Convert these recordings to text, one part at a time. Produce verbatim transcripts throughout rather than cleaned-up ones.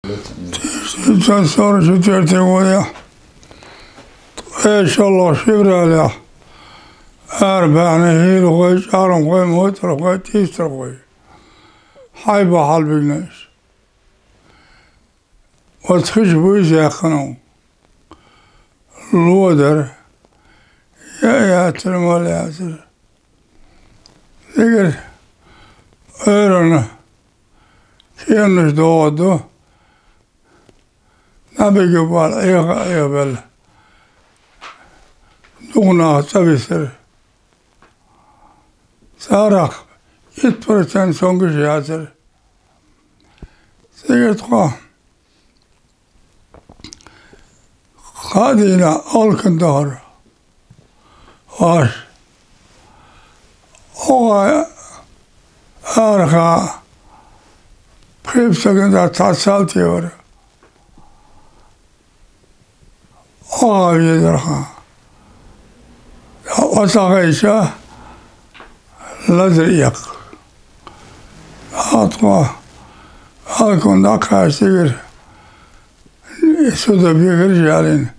Тысяча девятьсот сорок четвёртый годехь, ткъе шолгӀа февралехь, арабаьхна хӀирхой, чӀармхой, моцӀархой, тӀийстерхой, хьайба хьалбигна уьш. Оцу хиш буй яьккхина, лодар, я яцара, мала яцара. Дигара Ӏуьйранна кеманаш догӀур ду, набига бала Ӏеха а Ӏехабелла, дукха нах цӀа бисира. Царах итт процент сонгаш яцара. Цигара тхо кхаа дийнахь алкана дахара. Аш. Оха арахьа пхи стагана цхьа салти вара. Оха везархьа. Оцагайша лазар эккха. Атхо алкана дӀакхаьчча, цигара суда бегар жалина.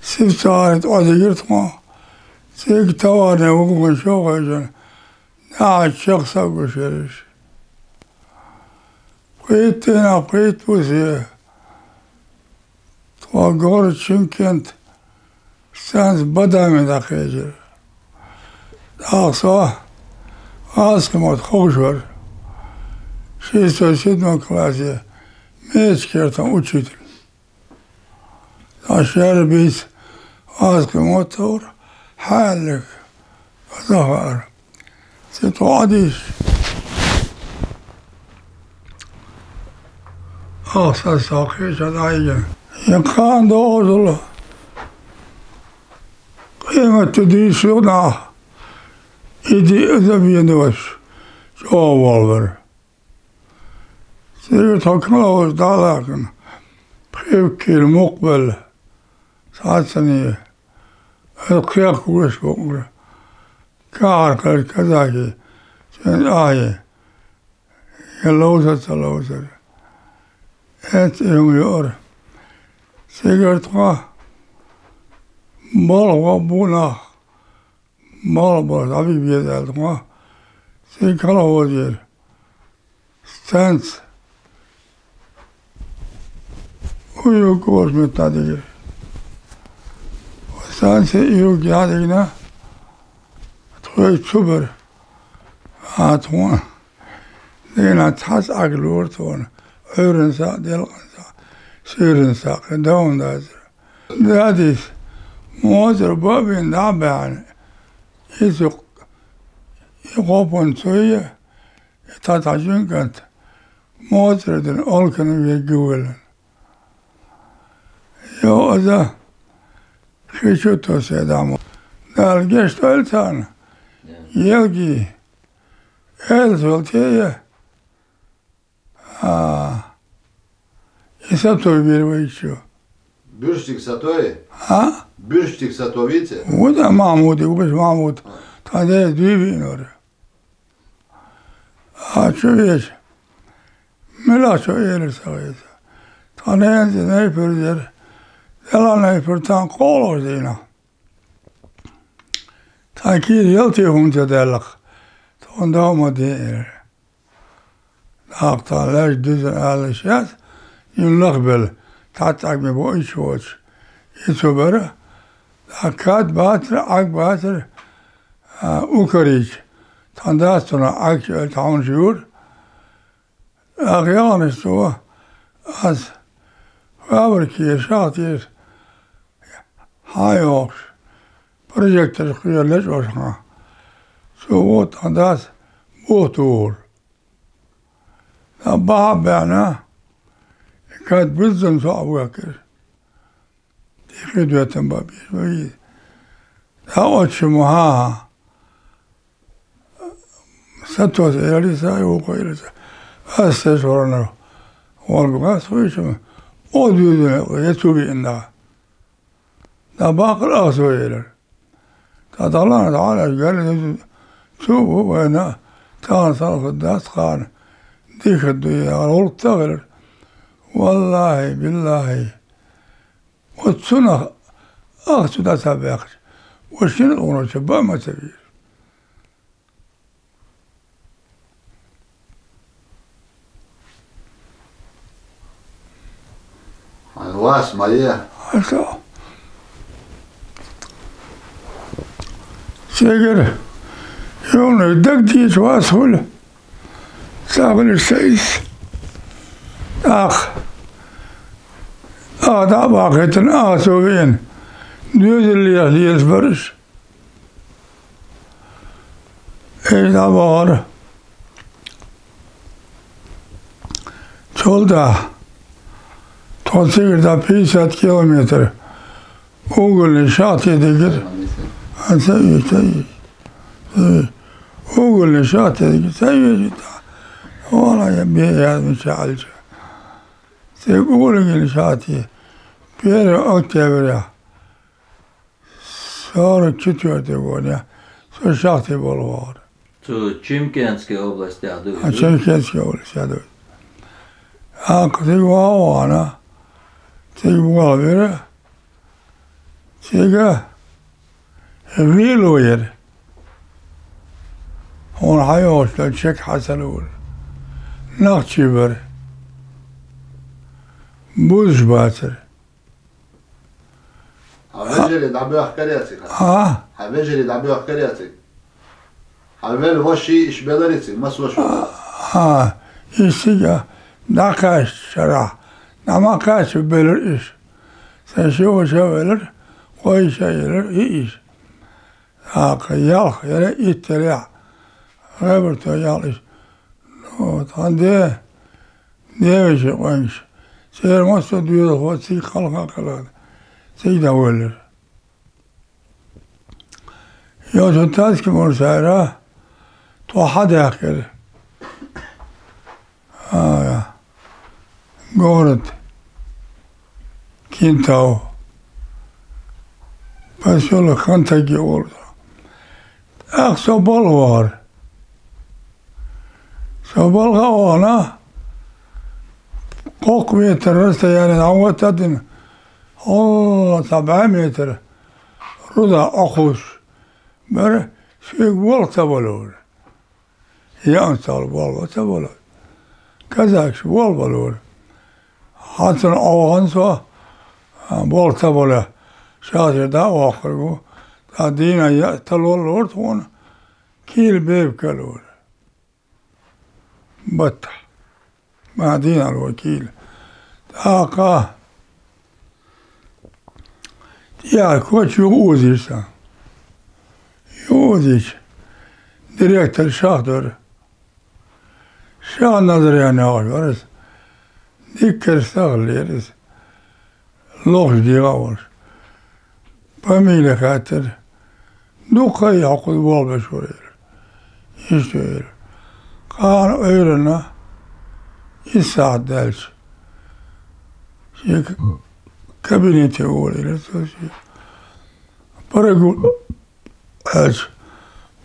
Сив ца гӀарта Ӏодигира тхо. Цига товарный вагон чу а хевшина, нахьа чекх са а гуш яра уьш. Пхийтта дийнахь, пхийтта бусе тхо город Шымкент, станица Бадами дӀакхечира. ТӀаккха со гӀазкхийн мотт ховш вара. Шестой, седьмой классе, мецкертан учитель. Ткъа шерра бийца гӀазкхийн мотт а вара, хьаллиг, аса хаара. Ци тхо Ӏодийша. Ахса сохе ша дӀайигина. Я кхана догӀузула къематде дийшалу нах, и ди а забенаш чӀогӀа волавара. Цигара тхо колхоз дӀалаьхкина, пхи кило мукх белла, цхьаццанийн, аса кхехкугаш букъара, кахьар кхаьчча казахи, цуьнан ахьи, я ловзар ца ловзар. Эцца и хӀума йоара. Цигара тхо балха бу нах, балха болуш дӀабига беза аьлла тхо, цига колхозера станица Уюг олуш меттахь дигира. Станица Уюг яхь дигна, тхоьга цу бара. А тхуна дийнахь цхьацца Ӏаг лора тхуна, Ӏуьйранна схьа, делкъана схьа, суьйранна схьа, кхин дан хӀума дацара. Дадис, моцара бан а бина дӀа а баьхьна, иза и кхопан цуьйя, и цхьа-цхьа жин кӀант моцара дина олкана вегга виллина. Йо, аза, хи чу тоссе дӀа мо. Дала гечдойла царна. Елги, элсол те я. А, и сатуй бира вай чу. Буьрстиг сатуй? А? Буьрстиг сатуй вице? Ву да Махьмуди, вуш Махьмуд. Тхан дера дуй виънора. А чу веша, мила чу элира сан веца. Тхан нензи найпер дера, дела найпер тхан кхолуш дийна. Тхан кийра ялте хӀума ца даьллакх, тхуна дов ма де элира. ТӀаккха тхан лаьш дуьзна аллаш яц, юн лахбелла, тхьацца Ӏаг ме бо ича воцуш. И цу бара, тӀаккха кад бацара, Ӏаг бацара, а, укарийча. Тхан дас цунах Ӏаг чу аьлла, тхьаунаш юра. ТӀаккха яханаш цо, ас фабрикера шахтера хьан йохуш, прожекторш кхоьллина чӀошхьа. Цо вон тхан дас бохтухура. Сан бахьа а баьхьна, кад биззина со а вахкира. Тихи доьттан бан беш вай. ДӀа оцу ма хьан-хьан. Сатос элира сан, вукхо элира сан. Ас сеш варна. Валгу гас хуьйшима. О дуьйзина, я цу виъна. ДӀа баккхара аса элира. Ткъа далан дӀалаш гали цу ву вайна, тахана салха дац кхана, дихар ду яхар гӀуллакх ца хилар. Валлахьи, биллахьи, оцунах ах цу дӀа ца баьккхача, вай шин угӀрача ба ма ца вийра. Хьан вас ма е? Аса. Цигара юханах дагадеша вас хул. Ца хулаш ца из. Ах. Ах дӀа а бахийтина, ах цо веана. Доьзаллех лелаш бар уж. Эй, дӀабахара. Чолда. Тхо цигара дӀа пятьдесят километр. Угольный шахте дигира. А, ца ве, ца ве. Э, угольный шахте дигира. Ца ве, ца. Вала я бе, я мича алча. Цига угольный шахте. Первый октября. Сорок четвёртый год, я. Со шахте болх баьхар. Цу Чимкентская областьтехь ду А, иза? Чимкентская область, я, ду. А, цига ваха вахана, цига болх бира, цига гӀело яра. Хьуна хьан йогӀуш дан чек хьан ца лур. Нах чу бара. Бузаш бацара. Хьан вежарий дӀабоьхкарий цига? А? Хьан вежарий дӀабоьхкарий цига? Хьан вел ваший иш беларий цига? Маса ваша велар? А, и цига дӀакхаьчча шарахь, дӀа ма кхаьчча белар иш. Сайн ши ваша велар, кхо иша елар, и иш. ТӀаккха ялх яра, итт яра, гӀебарто ялх иш. Ну, тхан де, Девешин къонгаш. Церан массо а доьзалхо цига хьалха а кхелхина, цига дӀавоьллира. Йо, цу Таски Мурсара тхо хьадаьккхира. А, город Кинтау. Посёлок Хантаги олу. ТӀаккха со балха вахара. Со балха а вахана, кхоккха метр расстояние дӀаватта а дина, хьо цхьа бӀе метр руда Ӏохуссуш бара, шега болх ца балора. Яан цхьа болх ца балора. Казакаш болх балора. Хьан цунна Ӏовахана со, а, болх ца бале, шахтера дӀа а воккхур ву, тӀаккха дийнахь яа талол лора тхуна, кийла бепиг а лора. Баттахь. Ма дийнахь лора кийла. ТӀаккха тӀехьа коча юха озийра сан. Юха озийча, директор шах дара. Шах Назарян йоӀ вара иза. Диккара стаг хиллера иза. Лохаш дегӀа а волуш. Фамили хаьттира. Дуккха а хьо кхуза болх беш вара, элира. Иштта, элира. Кхана Ӏуьйранна исс сахьт даьлча, шен к-, кабинете волийра цо шен. Парагул-, аьлча,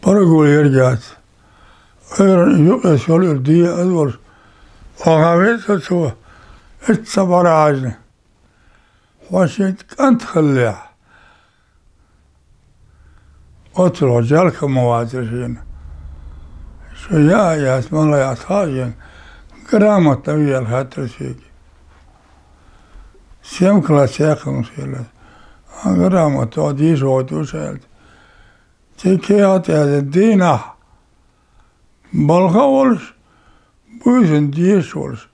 парагул ерг яц. Ӏуьйранна юкъа йолу ира де а волуш, охьа веза цо, эцца бӀара хьаьжна. Хьо шен кӀант хиллехь, оццул хьо жалко ма вацара шена. Шу яа а яц, мала яц хаьа шена, грамота веа аьлла хаьттира соьга. Семь класс яьккхина хилла. А грамота, хьо деша войтуш аьлла. Цигахь кехат а яздина, дийнахь балха а волуш, буьйсанна дезаш а волуш,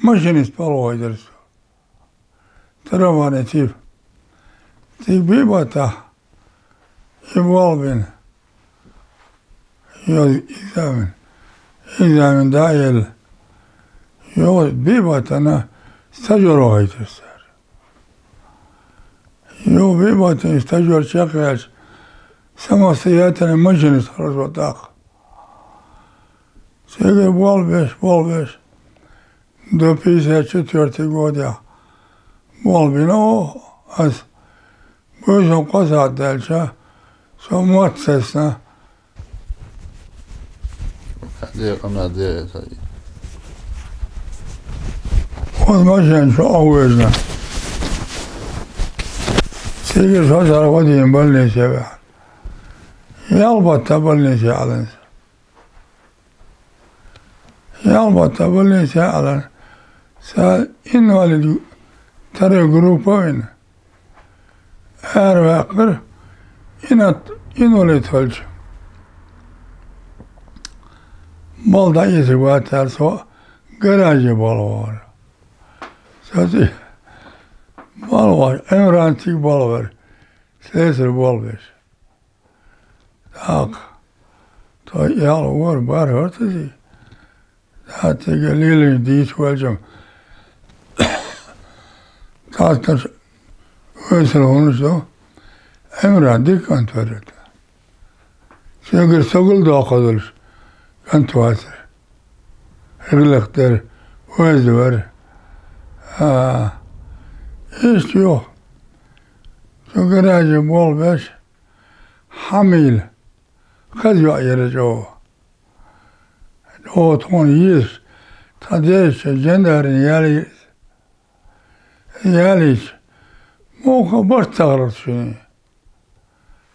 машинист балхой дара со. Трамвайный тип. Цига бен баттахь, и болх бина. Йо, экзамен. Экзамен дӀа а елла. Йо, бен баттана стажёр вахийтира цара. Йо, бен баттана стажёр чекхъяьлча, самостоятельно машинист хилла со тӀаккха. Цигара болх беш, болх беш. До пятьдесят четвёртый годехь болх бина оха ас. Буьйсанна кхо сахьт даьлча, со мотт сецна. Де, къамел де, ца и. Оцу машен чу Ӏовоьжна. Цига со цара гӀо дийна больнице ваьхьна. Ялх бутт больнице Ӏаланза. Ялх бутт больнице Ӏаланза. Сан инвалид второй группа вина. Араваьккхира, инат-, инвалид хилча. Бала дӀаэцарг вацара, со гараже болх бора. Со цӀи-, болх бора, Ӏимран цига болх бора, слесарь болх беш. ТӀаккха тхо ялх вара, бархӀ вара тхо цига. ТӀаккха цига лелаш дийца ваьлча, цхьацца ойсал хӀунаш ду, Ӏимран дика кӀант вара. Цуьнгара согал доккхадалаш кӀант вацара. ГӀиллакх дара, ойза вара. А, иштта ю. Цу гараже болх беш, Хьамил, хаза йоӀ яра чӀогӀа. О, тхуна йийзаш, тхан дезачу жандарна ялийра иза. Ялийча, муха барт ца гӀалара шуьне.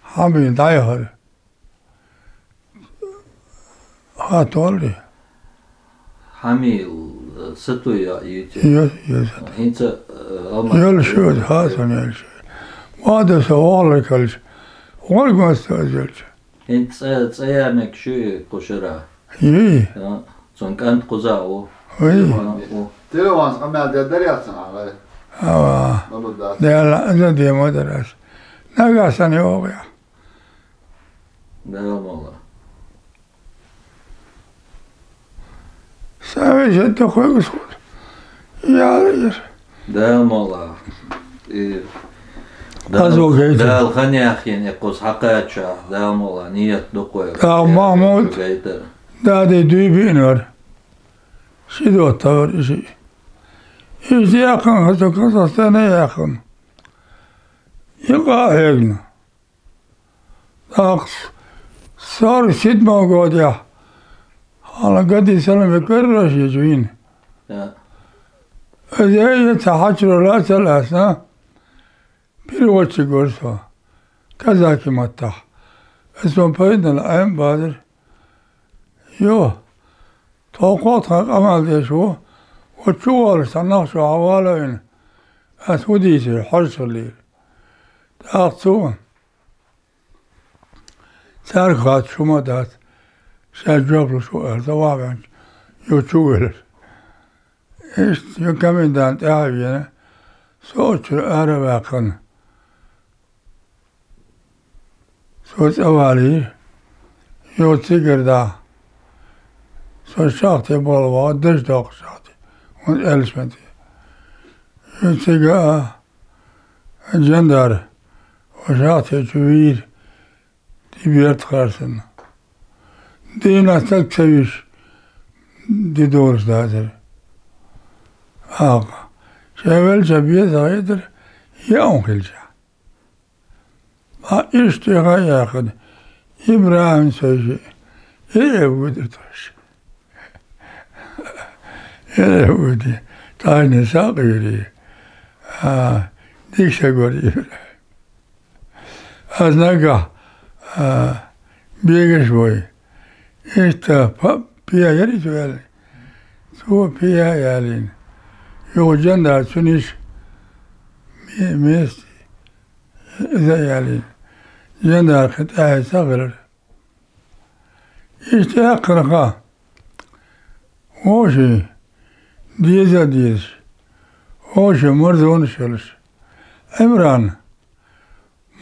Хьамил дӀаяхара. Хатолли. Хьамил, э, сатуй йоӀ юьйцу? Йо, йо, сатуй. ХӀинца, э, Алма-, йолуш ю, хасам йолуш ю. Вада со вогӀларг хилча, гӀорган аса оза йолча. ХӀинца цӀе, цӀе яьрниг шу ю кху шарахь? Юй. А, цуьнан кӀант кхуза а ву. Вуй. А, ву. Телефонца къамел де дара яц цхьана гӀай? Ава. Ма бу дац. Дела, аза де ма дара ас. Нагахь санна йогӀу я. Дала мала. Сан вешин тӀе кхойкхуш ву. Яра яра. Дала мала. И Дала, Дала хан яхйина, и кхуза хьакхаччахь, Дала мала, ният ду кхойра. Дала Махмуд. Гайтара. Дади дуй биъна вара. Ши доттагӀара и шиъ. Иза яьккхина хаза Казахстане яьккхина. И къа а хьегна. ТӀаккха сорок седьмого годехь, хьала Гади Салам веквер Рашидович вийна. Да. Иза я ца хьачуро ла а ца лаьцна, переводчик вара со, казаки маттахь. Аса ма пайдана Ӏема базар. Йо, тхо кхо тхан къамел деш ву, оцу чу волуш цхьа нах чу хьавалавина, ас хӀун дийцира, хьожуш хиллера. ТӀаккха цо, цаьрга хац, шу ма дац, шаьш жоп луш ву аьлла, ца вахьваьлча, ю чу а велира. Иштта ю комендант тӀаьхьа а веана, со оцу чуьра ара а ваьккхина. Со цӀа валийра, йо цигара дӀа. Со шахте болх боху, дажа доккху шахте, хӀунда аьлча ма те. Йо цига а, жандар, ван шахте чу вийра, ди берта харцанна. Дийнахь стаг ца вуьйш, ди долуш дацара. Аккха, шайн велча беза хетара, яа хилча. Ткъа иштта тӀе а яьккхина, ИбрахӀим, сан жиъ, эр а вуьйдира тхаьш. Эр а вуьйди, тхайна сакъ юьри. А, дика стаг вара ИбрахӀим. Ас нагахь, а, бегаш вай. Иштта па-, пе яра иза ваьлла. Цо пе а ялийна. Юха жандар цуьнан иша ме-, месте. Иза а ялийна. Жандар кхин тӀаьхье ца хилира. Иштта яьккхина хан. Вовший, деза а дезаш. Вовший, марзонаш а йолуш. Ӏимран,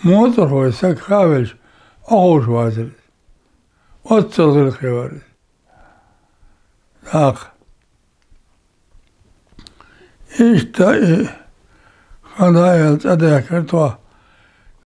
моцӀархой саг хаа велча, Ӏоховша вацара иза. Оццул гӀиллакхе вара иза. ТӀаккха. Иштта и хӀан дан аьлла цӀа даьхкира тхо,